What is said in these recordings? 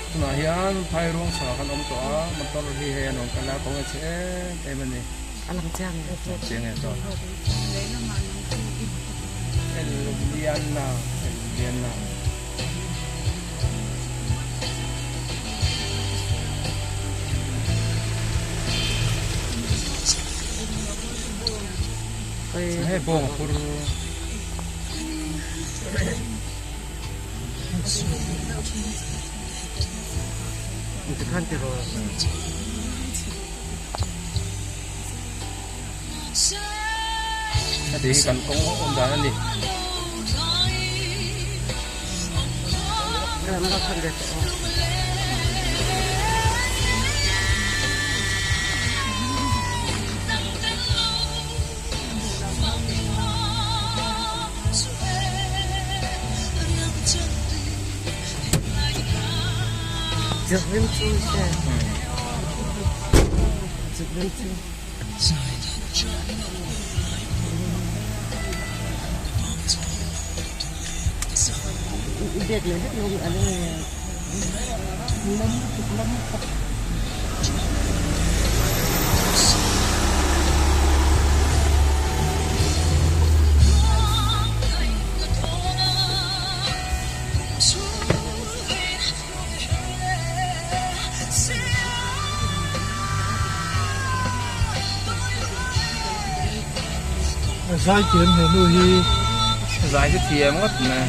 Tunah hian phairuang chhakah khan awm tawh a, motor hi hei a nuam kal a, kawng a chhe em em a ni. A lang chiang e. Lang chiang e chuan. Eliana, Eliana. Hei bawng a phur. Heti hi kan kawng awm dan a ni. Zai thiam he nu hi. Zai chu thiam ngawt mai.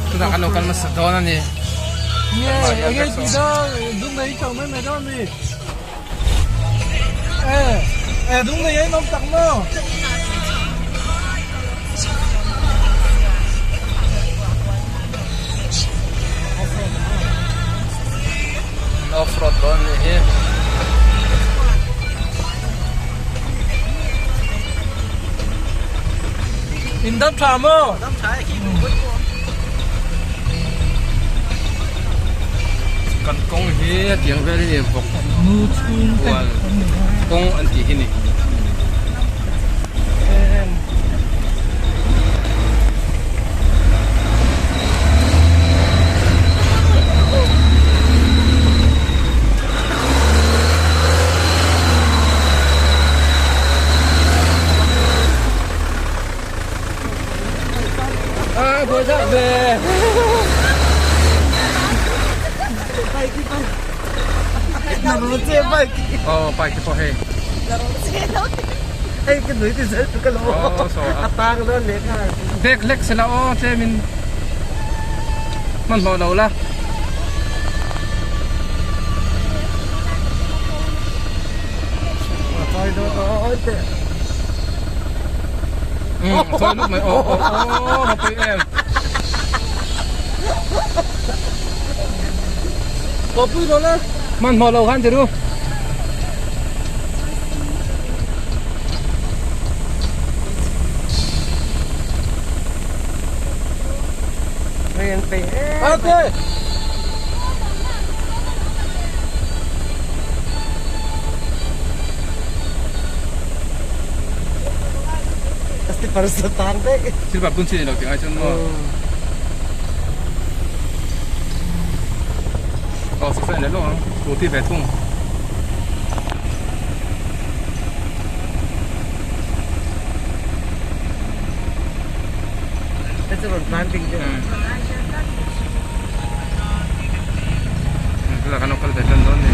Chutah kan lo kal hmasa dawn a ni. Nge enge ti da dung nei chho mai mai dawn mi. E e dung nei ei nawm tak maw. Off road dawn a nih hi. In dam tha maw? Dam tha e khi pui pawh. Kan kawng hi hetiang vel hi ni bawk hual kawng an tih hi ni. A buai zak ve. Oh, bike pawh hei. Hei ka nui ti zel tu ka lo. Oh, so a tang dawn leh kha. Bek hlek sela aw tlemin hmanhmawh lo la. Chawi lut mai aw aw aw ropui em. Ropui lo la. Hmanhmawh lo khan ti ru. Ate. Silver bun chi ni lo tih ngai chuan maw. Aw saw saw leh lawk ang scooty ve thung. Tunah kan lo kal ve tan dawn a ni.